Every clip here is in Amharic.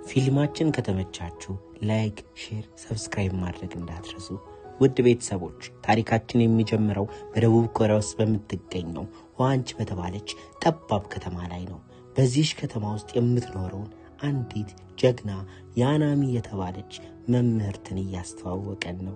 ፊልማችን ከተመቻችሁ like፣ share፣ subscribe ማድረግ እንዳትረሱ። ውድ ቤተሰቦች፣ ታሪካችን የሚጀምረው በደቡብ ኮሪያ ውስጥ በምትገኘው ዋንች በተባለች ጠባብ ከተማ ላይ ነው። በዚህች ከተማ ውስጥ የምትኖረውን አንዲት ጀግና ያናሚ የተባለች መምህርትን እያስተዋወቀን ነው።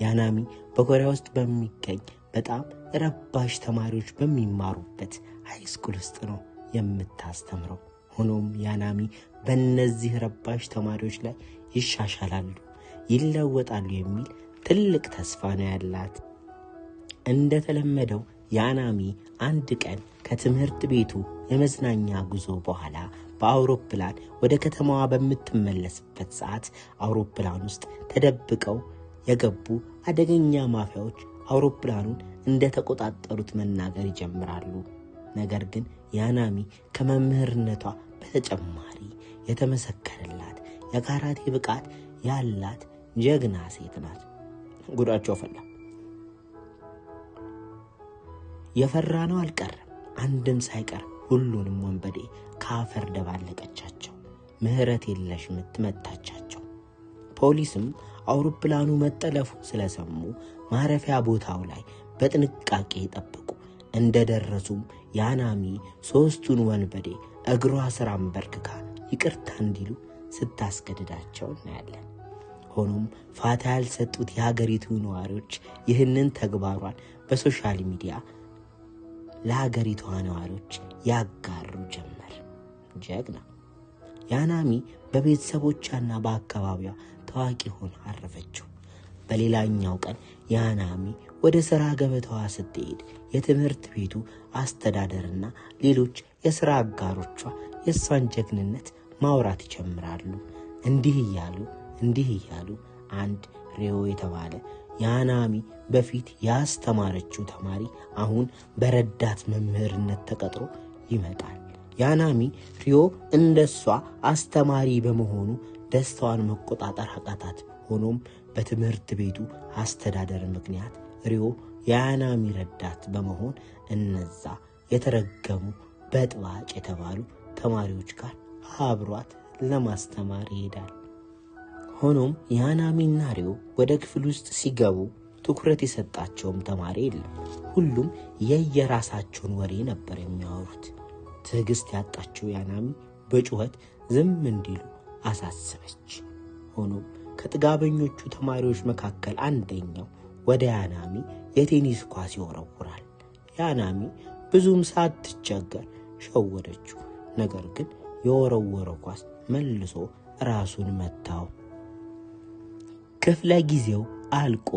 ያናሚ በኮሪያ ውስጥ በሚገኝ በጣም ረባሽ ተማሪዎች በሚማሩበት high school ውስጥ ነው የምታስተምረው። ሆኖም ያናሚ በእነዚህ ረባሽ ተማሪዎች ላይ ይሻሻላሉ፣ ይለወጣሉ የሚል ትልቅ ተስፋ ነው ያላት። እንደተለመደው ያናሚ አንድ ቀን ከትምህርት ቤቱ የመዝናኛ ጉዞ በኋላ በአውሮፕላን ወደ ከተማዋ በምትመለስበት ሰዓት አውሮፕላን ውስጥ ተደብቀው የገቡ አደገኛ ማፊያዎች አውሮፕላኑን እንደተቆጣጠሩት መናገር ይጀምራሉ። ነገር ግን ያናሚ ከመምህርነቷ በተጨማሪ የተመሰከረላት የካራቴ ብቃት ያላት ጀግና ሴት ናት። ጉዳቸው ፈላ። የፈራ ነው አልቀረም። አንድም ሳይቀር ሁሉንም ወንበዴ ከአፈር ደባለቀቻቸው። ምህረት የለሽ ምት መታቻቸው። ፖሊስም አውሮፕላኑ መጠለፉን ስለሰሙ ማረፊያ ቦታው ላይ በጥንቃቄ ጠበቁ። እንደደረሱም ያናሚ ሦስቱን ወንበዴ እግሯ ስር አንበርክካ ይቅርታ እንዲሉ ስታስገድዳቸው እናያለን። ሆኖም ፋታ ያልሰጡት የሀገሪቱ ነዋሪዎች ይህንን ተግባሯን በ social media ለሀገሪቷ ነዋሪዎች ያጋሩ ጀመር። ጀግና ያናሚ በቤተሰቦቿና በአካባቢዋ ታዋቂ ሆና አረፈችው። በሌላኛው ቀን ያናሚ ወደ ሥራ ገበታዋ ስትሄድ የትምህርት ቤቱ አስተዳደርና ሌሎች የሥራ አጋሮቿ የእሷን ጀግንነት ማውራት ይጀምራሉ። እንዲህ እያሉ እንዲህ እያሉ አንድ ሬዮ የተባለ ያናሚ በፊት ያስተማረችው ተማሪ አሁን በረዳት መምህርነት ተቀጥሮ ይመጣል። ያናሚ ሪዮ እንደሷ አስተማሪ በመሆኑ ደስታዋን መቆጣጠር አቃታት። ሆኖም በትምህርት ቤቱ አስተዳደር ምክንያት ሪዮ የያናሚ ረዳት በመሆን እነዛ የተረገሙ በጥባጭ የተባሉ ተማሪዎች ጋር አብሯት ለማስተማር ይሄዳል። ሆኖም ያናሚና ሪዮ ወደ ክፍል ውስጥ ሲገቡ ትኩረት የሰጣቸውም ተማሪ የለም። ሁሉም የየራሳቸውን ወሬ ነበር የሚያወሩት። ትዕግስት ያጣችው ያናሚ በጩኸት ዝም እንዲሉ አሳሰበች። ሆኖም ከጥጋበኞቹ ተማሪዎች መካከል አንደኛው ወደ ያናሚ የቴኒስ ኳስ ይወረውራል። ያናሚ ብዙም ሳትቸገር ሸወደችው። ነገር ግን የወረወረው ኳስ መልሶ ራሱን መታው። ክፍለ ጊዜው አልቆ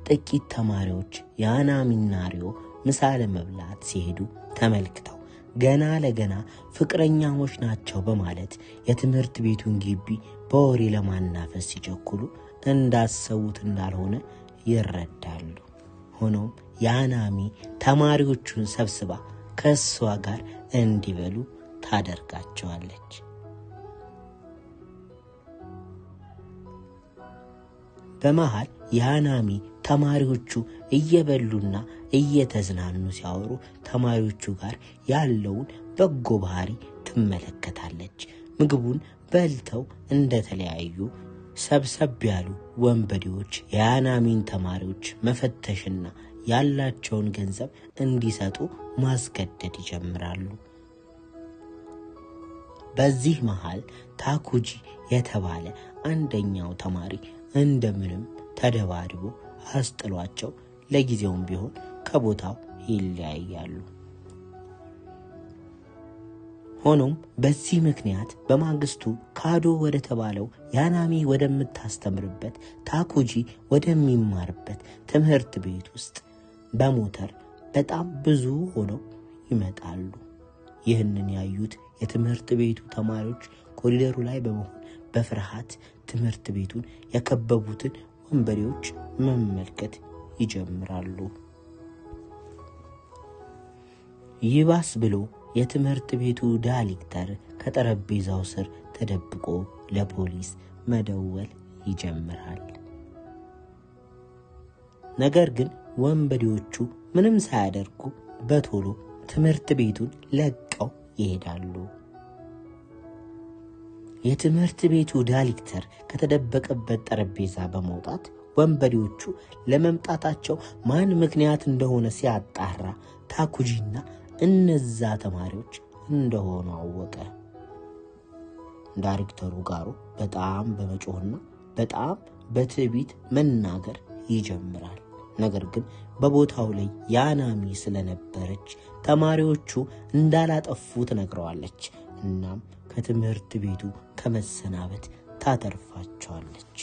ጥቂት ተማሪዎች ያናሚና ሪዮ ምሳ ለመብላት ሲሄዱ ተመልክተው ገና ለገና ፍቅረኛሞች ናቸው በማለት የትምህርት ቤቱን ግቢ በወሬ ለማናፈስ ሲቸኩሉ እንዳሰቡት እንዳልሆነ ይረዳሉ። ሆኖም ያናሚ ተማሪዎቹን ሰብስባ ከእሷ ጋር እንዲበሉ ታደርጋቸዋለች። በመሃል ያናሚ ተማሪዎቹ እየበሉና እየተዝናኑ ሲያወሩ ተማሪዎቹ ጋር ያለውን በጎ ባህሪ ትመለከታለች። ምግቡን በልተው እንደተለያዩ ሰብሰብ ያሉ ወንበዴዎች የያናሚን ተማሪዎች መፈተሽና ያላቸውን ገንዘብ እንዲሰጡ ማስገደድ ይጀምራሉ። በዚህ መሃል ታኩጂ የተባለ አንደኛው ተማሪ እንደምንም ተደባድቦ አስጥሏቸው ለጊዜውም ቢሆን ከቦታው ይለያያሉ። ሆኖም በዚህ ምክንያት በማግስቱ ካዶ ወደ ተባለው ያናሚ ወደምታስተምርበት ታኩጂ ወደሚማርበት ትምህርት ቤት ውስጥ በሞተር በጣም ብዙ ሆነው ይመጣሉ። ይህንን ያዩት የትምህርት ቤቱ ተማሪዎች ኮሪደሩ ላይ በመሆን በፍርሃት ትምህርት ቤቱን የከበቡትን ወንበዴዎች መመልከት ይጀምራሉ። ይባስ ብሎ የትምህርት ቤቱ ዳይሬክተር ከጠረጴዛው ስር ተደብቆ ለፖሊስ መደወል ይጀምራል። ነገር ግን ወንበዴዎቹ ምንም ሳያደርጉ በቶሎ ትምህርት ቤቱን ለቀው ይሄዳሉ። የትምህርት ቤቱ ዳይሬክተር ከተደበቀበት ጠረጴዛ በመውጣት ወንበዴዎቹ ለመምጣታቸው ማን ምክንያት እንደሆነ ሲያጣራ ታኩጂና እነዛ ተማሪዎች እንደሆኑ አወቀ። ዳይሬክተሩ ጋሩ በጣም በመጮህና በጣም በትዕቢት መናገር ይጀምራል። ነገር ግን በቦታው ላይ ያናሚ ስለነበረች ተማሪዎቹ እንዳላጠፉ ትነግረዋለች። እናም ከትምህርት ቤቱ ከመሰናበት ታተርፋቸዋለች።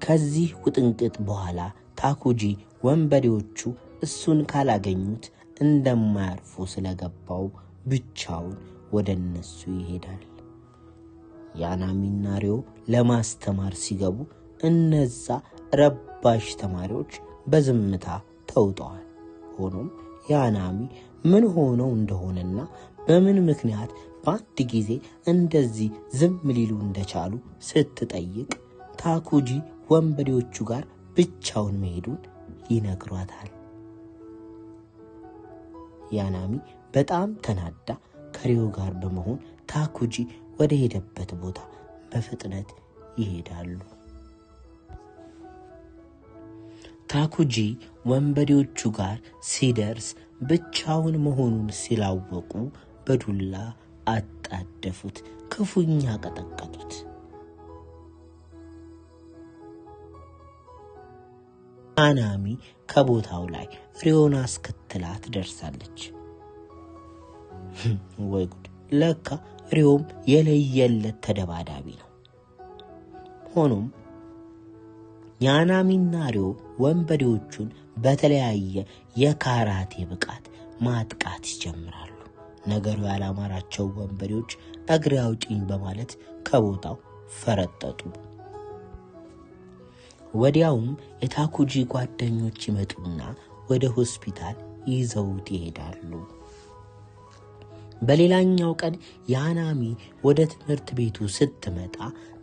ከዚህ ውጥንቅጥ በኋላ ታኩጂ ወንበዴዎቹ እሱን ካላገኙት እንደማያርፉ ስለገባው ብቻውን ወደ እነሱ ይሄዳል። ያናሚና ሪዮ ለማስተማር ሲገቡ እነዛ ረባሽ ተማሪዎች በዝምታ ተውጠዋል። ሆኖም ያናሚ ምን ሆነው እንደሆነና በምን ምክንያት በአንድ ጊዜ እንደዚህ ዝም ሊሉ እንደቻሉ ስትጠይቅ ታኩጂ ወንበዴዎቹ ጋር ብቻውን መሄዱን ይነግሯታል። ያናሚ በጣም ተናዳ ከሪዮ ጋር በመሆን ታኩጂ ወደ ሄደበት ቦታ በፍጥነት ይሄዳሉ። ታኩጂ ወንበዴዎቹ ጋር ሲደርስ ብቻውን መሆኑን ሲላወቁ በዱላ አጣደፉት፣ ክፉኛ ቀጠቀጡት። ያናሚ ከቦታው ላይ ሪዮን አስከትላ ትደርሳለች። ወይ ጉድ! ለካ ሪዮም የለየለት ተደባዳቢ ነው። ሆኖም ያናሚና ሪዮ ወንበዴዎቹን በተለያየ የካራቴ ብቃት ማጥቃት ይጀምራሉ። ነገሩ ያላማራቸው ወንበዴዎች እግሬ አውጪኝ በማለት ከቦታው ፈረጠጡ። ወዲያውም የታኩጂ ጓደኞች ይመጡና ወደ ሆስፒታል ይዘውት ይሄዳሉ። በሌላኛው ቀን ያናሚ ወደ ትምህርት ቤቱ ስትመጣ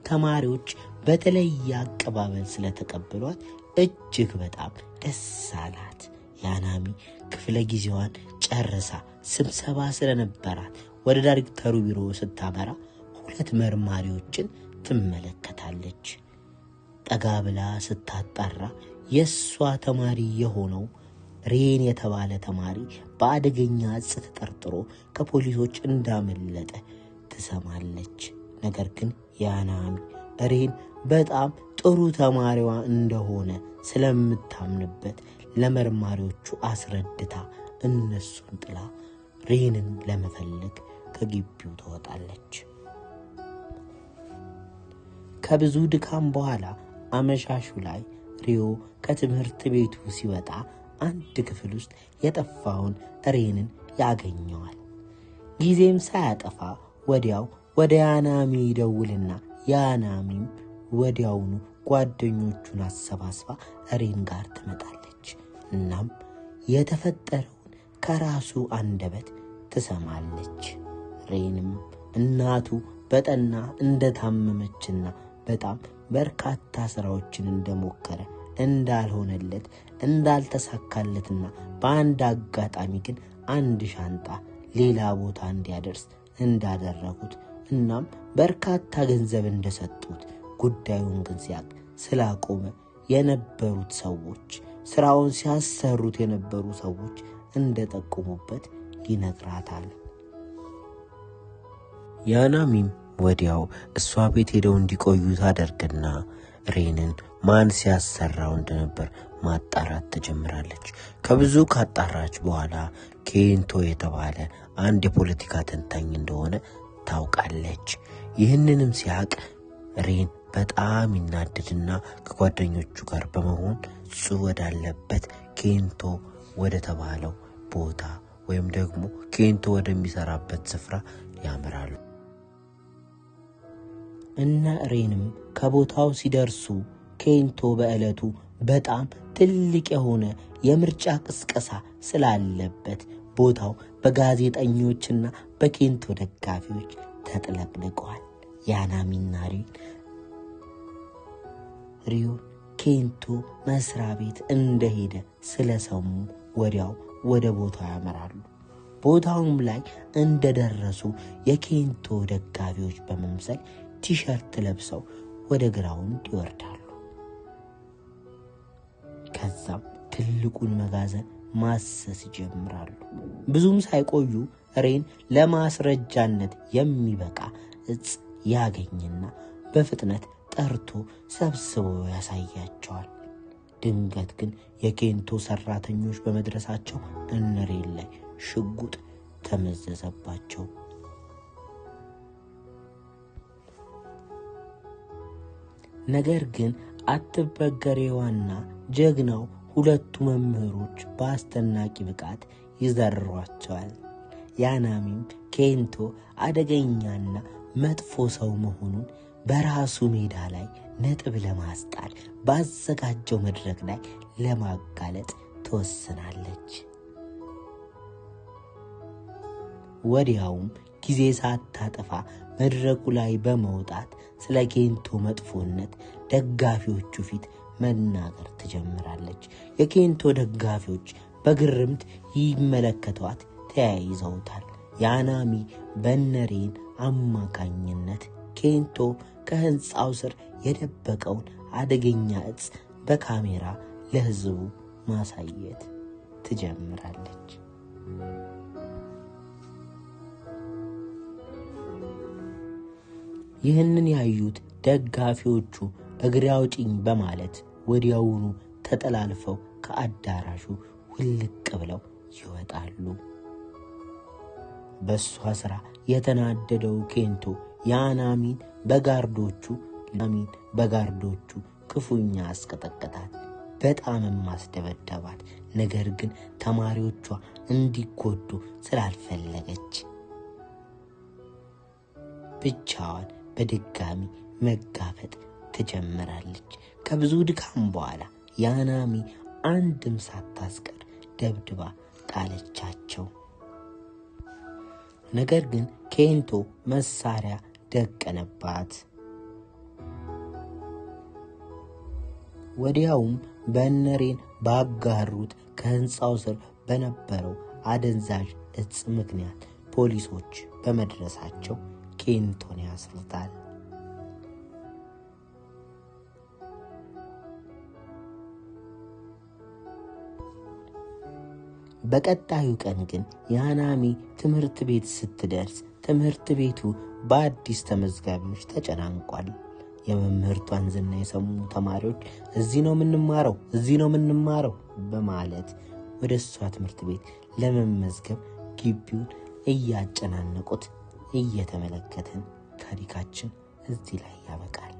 ተማሪዎች በተለየ አቀባበል ስለተቀበሏት እጅግ በጣም ደስ አላት። ያናሚ ክፍለ ጊዜዋን ጨርሳ ስብሰባ ስለነበራት ወደ ዳይሬክተሩ ቢሮ ስታመራ ሁለት መርማሪዎችን ትመለከታለች። ጠጋ ብላ ስታጣራ የሷ ተማሪ የሆነው ሬን የተባለ ተማሪ በአደገኛ እጽ ተጠርጥሮ ከፖሊሶች እንዳመለጠ ትሰማለች። ነገር ግን ያናሚ ሬን በጣም ጥሩ ተማሪዋ እንደሆነ ስለምታምንበት ለመርማሪዎቹ አስረድታ እነሱን ጥላ ሬንን ለመፈለግ ከግቢው ትወጣለች። ከብዙ ድካም በኋላ አመሻሹ ላይ ሪዮ ከትምህርት ቤቱ ሲወጣ አንድ ክፍል ውስጥ የጠፋውን ሬንን ያገኘዋል። ጊዜም ሳያጠፋ ወዲያው ወደ ያናሚ ይደውልና ያናሚም ወዲያውኑ ጓደኞቹን አሰባስባ ሬን ጋር ትመጣለች። እናም የተፈጠረውን ከራሱ አንደበት ትሰማለች። ሬንም እናቱ በጠና እንደታመመችና በጣም በርካታ ስራዎችን እንደሞከረ እንዳልሆነለት እንዳልተሳካለትና በአንድ አጋጣሚ ግን አንድ ሻንጣ ሌላ ቦታ እንዲያደርስ እንዳደረጉት እናም በርካታ ገንዘብ እንደሰጡት ጉዳዩን ግን ሲያቅ ስላቆመ የነበሩት ሰዎች ስራውን ሲያሰሩት የነበሩ ሰዎች እንደጠቆሙበት ይነግራታል። ያናሚም ወዲያው እሷ ቤት ሄደው እንዲቆዩ ታደርግና ሬንን ማን ሲያሰራው እንደነበር ማጣራት ትጀምራለች። ከብዙ ካጣራች በኋላ ኬንቶ የተባለ አንድ የፖለቲካ ተንታኝ እንደሆነ ታውቃለች። ይህንንም ሲያቅ ሬን በጣም ይናደድና ከጓደኞቹ ጋር በመሆን እሱ ወዳለበት ኬንቶ ወደ ተባለው ቦታ ወይም ደግሞ ኬንቶ ወደሚሰራበት ስፍራ ያመራሉ። እነ ሬንም ከቦታው ሲደርሱ ኬንቶ በዕለቱ በጣም ትልቅ የሆነ የምርጫ ቅስቀሳ ስላለበት ቦታው በጋዜጠኞችና በኬንቶ ደጋፊዎች ተጥለቅልቀዋል። ያናሚና ሪዮ ኬንቶ መስሪያ ቤት እንደሄደ ስለሰሙ ወዲያው ወደ ቦታው ያመራሉ። ቦታውም ላይ እንደደረሱ የኬንቶ ደጋፊዎች በመምሰል ቲሸርት ለብሰው ወደ ground ይወርዳሉ። ከዛም ትልቁን መጋዘን ማሰስ ይጀምራሉ። ብዙም ሳይቆዩ ሬን ለማስረጃነት የሚበቃ እጽ ያገኝና በፍጥነት ጠርቶ ሰብስቦ ያሳያቸዋል። ድንገት ግን የኬንቶ ሰራተኞች በመድረሳቸው እነሬን ላይ ሽጉጥ ተመዘዘባቸው። ነገር ግን አትበገሬዋና ጀግናው ሁለቱ መምህሮች በአስደናቂ ብቃት ይዘርሯቸዋል። ያናሚም ኬንቶ አደገኛና መጥፎ ሰው መሆኑን በራሱ ሜዳ ላይ ነጥብ ለማስጣል ባዘጋጀው መድረክ ላይ ለማጋለጥ ትወስናለች። ወዲያውም ጊዜ ሳታጠፋ መድረኩ ላይ በመውጣት ስለ ኬንቶ መጥፎነት ደጋፊዎቹ ፊት መናገር ትጀምራለች። የኬንቶ ደጋፊዎች በግርምት ይመለከቷት ተያይዘውታል። ያናሚ በነሬን አማካኝነት ኬንቶ ከህንፃው ስር የደበቀውን አደገኛ እጽ በካሜራ ለህዝቡ ማሳየት ትጀምራለች። ይህንን ያዩት ደጋፊዎቹ እግሬ አውጪኝ በማለት ወዲያውኑ ተጠላልፈው ከአዳራሹ ውልቅ ብለው ይወጣሉ። በሷ ስራ የተናደደው ኬንቶ ያናሚን በጋርዶቹ ክፉኛ አስቀጠቀጣት፣ በጣምም አስደበደባት። ነገር ግን ተማሪዎቿ እንዲጎዱ ስላልፈለገች ብቻዋን በድጋሚ መጋፈጥ ትጀምራለች። ከብዙ ድካም በኋላ ያናሚ አንድም ሳታስቀር ደብድባ ጣለቻቸው። ነገር ግን ኬንቶ መሳሪያ ደቀነባት። ወዲያውም በነሬን ባጋሩት ከህንፃው ስር በነበረው አደንዛዥ እጽ ምክንያት ፖሊሶች በመድረሳቸው ኬንቶን ያስሩታል። በቀጣዩ ቀን ግን ያናሚ ትምህርት ቤት ስትደርስ ትምህርት ቤቱ በአዲስ ተመዝጋቢዎች ተጨናንቋል። የመምህርቷን ዝና የሰሙ ተማሪዎች እዚህ ነው የምንማረው፣ እዚህ ነው የምንማረው በማለት ወደ እሷ ትምህርት ቤት ለመመዝገብ ግቢውን እያጨናነቁት እየተመለከትን ታሪካችን እዚህ ላይ ያበቃል።